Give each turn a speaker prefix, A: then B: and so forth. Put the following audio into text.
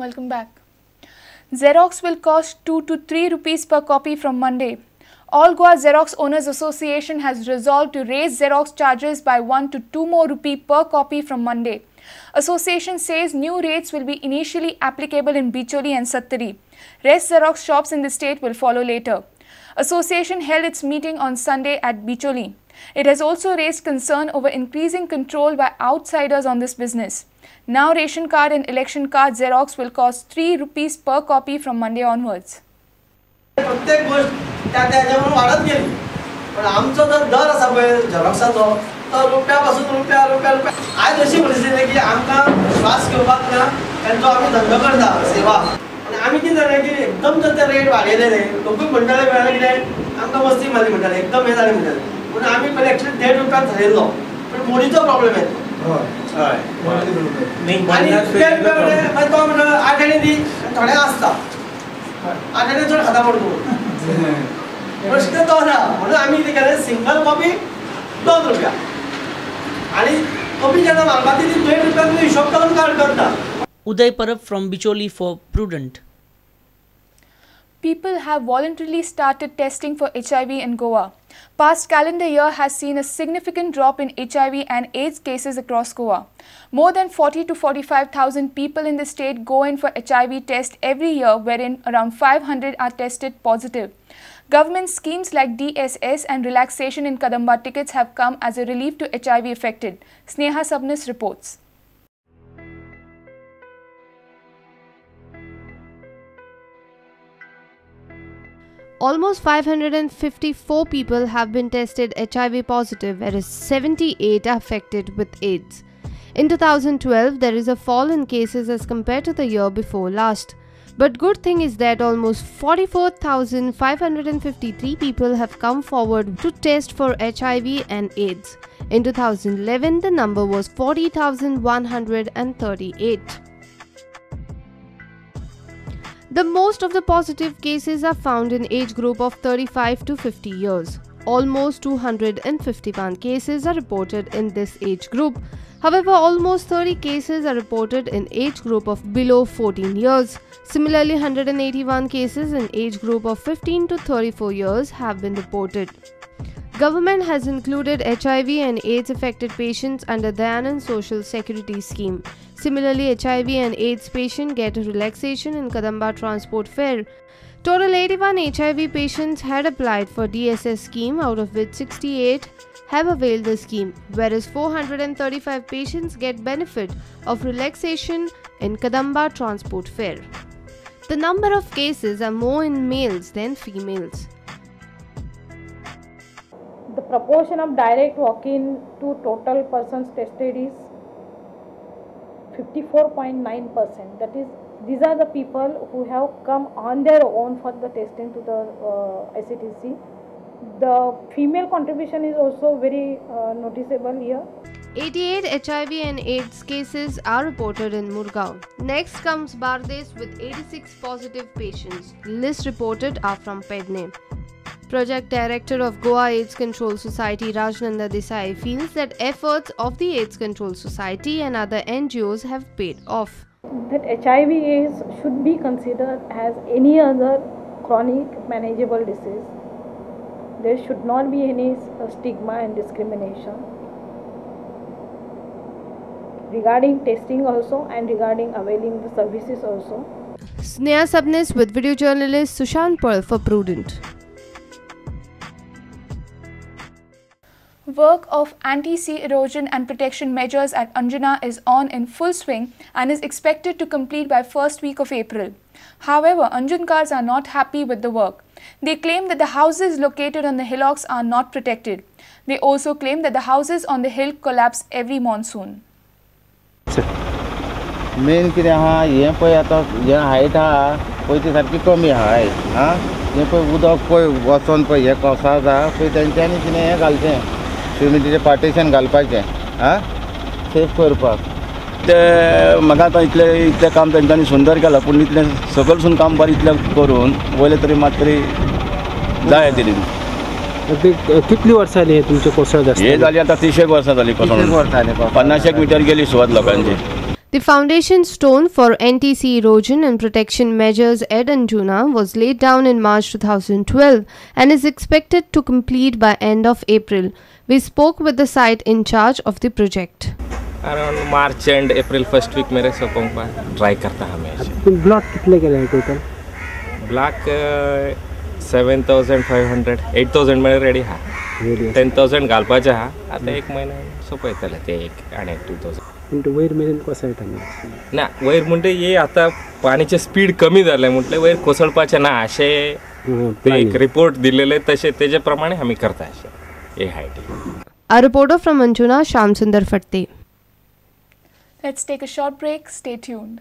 A: Welcome back. Xerox will cost 2 to 3 rupees per copy from Monday. All Goa Xerox Owners Association has resolved to raise Xerox charges by 1 to 2 more rupee per copy from Monday. Association says new rates will be initially applicable in Bicholi and Sattari. Rest Xerox shops in the state will follow later. Association held its meeting on Sunday at Bicholi. It has also raised concern over increasing control by outsiders on this business. Now ration card and election card Xerox will cost 3 rupees per copy from Monday onwards.
B: प्रत्येक गोष्ट त्या त्याच्यावरून वाढत गेली, पण आमचो जो दर आसा पळय झेरॉक्साचो तो रुपया पासून रुपया रुपया रुपया. आयज अशी परिस्थिती की आमकां श्वास घेवपाक ना, तेंचो आमी धंदो करता सेवा. आनी आमी कितें जालें की एकदम जर ते रेट वाडयले न्ही, लोकूय म्हणटाले वेळार कितें आमकां मस्ती मारली म्हणटाले, एकदम हें जालें म्हणटाले. पूण आमी पयलीं एक्चुअली 1.5 रुपया थरयल्लो, पूण मोडीचो प्रॉब्लेम येता. हय, आनी 1.5 रुपया मागीर तो म्हणटा 8 आणे दी, थोडे आसता 8 आणे चड खाता पडटा प्रश्न तो ना. म्हणून आमी कितें केलें, सिंगल कॉपी 2 रुपया आनी कॉपी जेन्ना मारपा ती 1.5 रुपया तुमी हिशोब करून काड करता.
C: Uday Parab from Bicholi for Prudent.
A: People have voluntarily started testing for HIV in Goa. Past calendar year has seen a significant drop in HIV and AIDS cases across Goa. More than 40 to 45,000 people in the state go in for HIV test every year, wherein around 500 are tested positive. Government schemes like DSS and relaxation in Kadamba tickets have come as a relief to HIV affected. Sneha Sabnis reports.
D: Almost 554 people have been tested HIV positive, whereas 78 are affected with AIDS. In 2012, there is a fall in cases as compared to the year before last. But good thing is that almost 44,553 people have come forward to test for HIV and AIDS. In 2011, the number was 40,138. The most of the positive cases are found in age group of 35 to 50 years. Almost 251 cases are reported in this age group. However, almost 30 cases are reported in age group of below 14 years. Similarly, 181 cases in age group of 15 to 34 years have been reported. Government has included HIV and AIDS affected patients under Dayanand Social Security Scheme. Similarly, HIV and AIDS patients get a relaxation in Kadamba transport fare. Total 81 HIV patients had applied for DSS scheme, out of which 68 have availed the scheme, whereas 435 patients get benefit of relaxation in Kadamba transport fare. The number of cases are more in males than females.
E: The proportion of direct walk-in to total persons tested is 54.9%. That is, these are the people who have come on their own for the testing to the ICTC. The female contribution is also very noticeable here.
D: 88 HIV and AIDS cases are reported in Murgaon. Next comes Bardes with 86 positive patients. List reported are from Pedne. Project Director of Goa AIDS Control Society Rajnanda Desai feels that efforts of the AIDS Control Society and other NGOs have paid off.
E: That HIV AIDS should be considered as any other chronic manageable disease. There should not be any stigma and discrimination regarding testing also and regarding availing the services also.
D: Sneha Sabnis with video journalist Sushant Pearl for Prudent.
A: Work of anti-sea erosion and protection measures at Anjuna is on in full swing and is expected to complete by first week of April. However, Anjunkars are not happy with the work. They claim that the houses located on the hillocks are not protected. They also claim that the houses on the hill collapse every monsoon.
F: Main कितें आहा हें पळय आतां हें height आहा पळय ती सारकी कमी आहा हायट आं हें पळय उदक पळय वचोन पळय हें कोसळता पळय तेंच्यांनी कितें हें घालचें सिमेंटीचें पार्टेशन घालपाचें आं सेफ करपाक.
G: ते म्हाका आतां इतलें इतलें काम तेंच्यांनी सुंदर केलां पूण इतलें सकलसून काम बरें इतलें करून वयलें तरी मात तरी जाय आशिल्ली.
H: कितली वर्सां जाली तुमचें कोसळत आसता?
G: हे जाली आतां 30 वर्सां जाली कोसळून, 50 मिटर गेली सुवात लोकांची.
D: The foundation stone for NTC erosion and protection measures at Anjuna was laid down in March 2012 and is expected to complete by end of April. We spoke with the site in charge of the project.
I: Around March and April first week मेरे सोपोवपाक try करता आमी अशें.
H: Block कितले केले total?
I: Block 7500 8000 मेरेन ready आहा. 10,000 घालपाचें आहा. आतां एक म्हयन्यान सोंपयतले ते एक आनी 2000.
H: पूण वयर मेरेन कोसळटा
I: ना वयर म्हणटे हे आतां पाण्याचें स्पीड कमी जालें म्हटलें वयर कोसळपाचें ना अशें ते एक रिपोर्ट दिलेले तशें तेजे प्रमाणे आमी करता अशें हे high tea.
D: A reporter from Anjuna, Shyam Sundar Fatte.
A: Let's take a short break. Stay tuned.